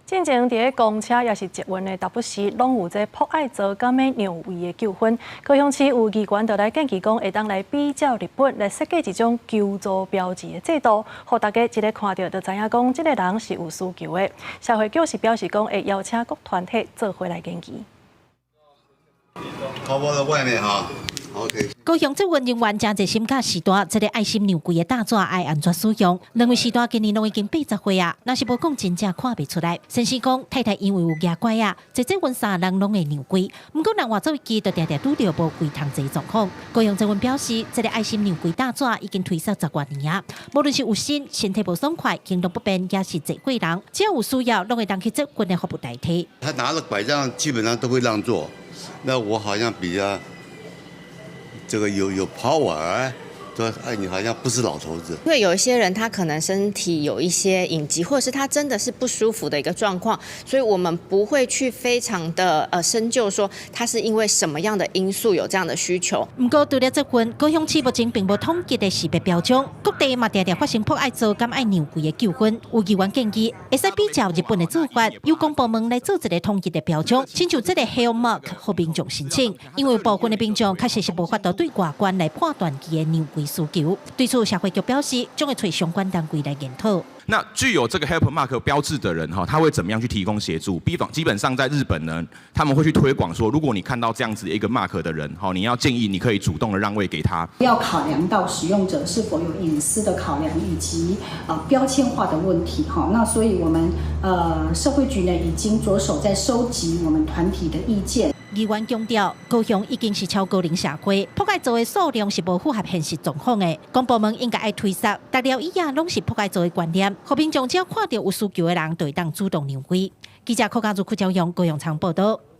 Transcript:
進前佇咧公車抑是捷運的，逐不時攏有這朴愛座敢欲讓位的糾紛。高雄市有議員就來建議講，會當來比照日本來設計一種求助標誌的制度，予大家一个看著就知影講，這个人是有需求的。社會局是表示講，會邀請各團體做伙來研究。包包在外面哈。OK。高雄捷運人員誠濟心佮序大，這个愛心讓位的大紙愛按怎使用？兩位序大今年攏已經80歲啊，若是無講真正看袂出來。先生講，太太因為有蜈拐仔，坐捷運三人攏會讓位，毋過人換做機就定定拄著無位通坐狀況。高雄捷運表示，這个愛心讓位大紙已經推銷十外年啊，無論是有身身體無爽快、行動不便，抑是濟歲人，只要有需要，攏會當去捷運的服務台提。他拿著拐杖，基本上都會讓座。那我好像比較這個有 power，說哎，你好像不是老頭子。因為有一些人他可能身體有一些隱疾，或者是他真的是不舒服的一個狀況，所以我們不會去非常的深究說他是因為什麼樣的因素有這樣的需求。毋過除了捷運，高雄市目前並無統一的識別標準，各地嘛定定發生朴愛座敢愛讓位的糾紛。有議員建議，會使比照日本的做法，由公部門來做一個統一的標準，親像這个 Help Mark 予民眾申請，因為部分的民眾確實是無法度對外觀來判斷伊的讓位需求。對此，社會局表示，將會揣相關單位來研討。那具有這個 Help Mark 標誌的人哈，他會怎麼樣去提供協助？比方基本上在日本呢，他們會去推廣說，如果你看到這樣子一個 mark 的人，哈，你要建議你可以主動的讓位給他。要考量到使用者是否有隱私的考量，以及標籤化的問題，哈。那所以我們社會局呢已經着手在收集我們團體的意見。議員強調，高雄已經是超高齡社會，朴愛座的數量是無符合現實狀況的。公部門應該愛推捒，逐條椅仔攏是朴愛座的觀念，予民眾只要看著有需求的人，就會當主動讓位。記者柯家如、柯朝陽高雄場報道。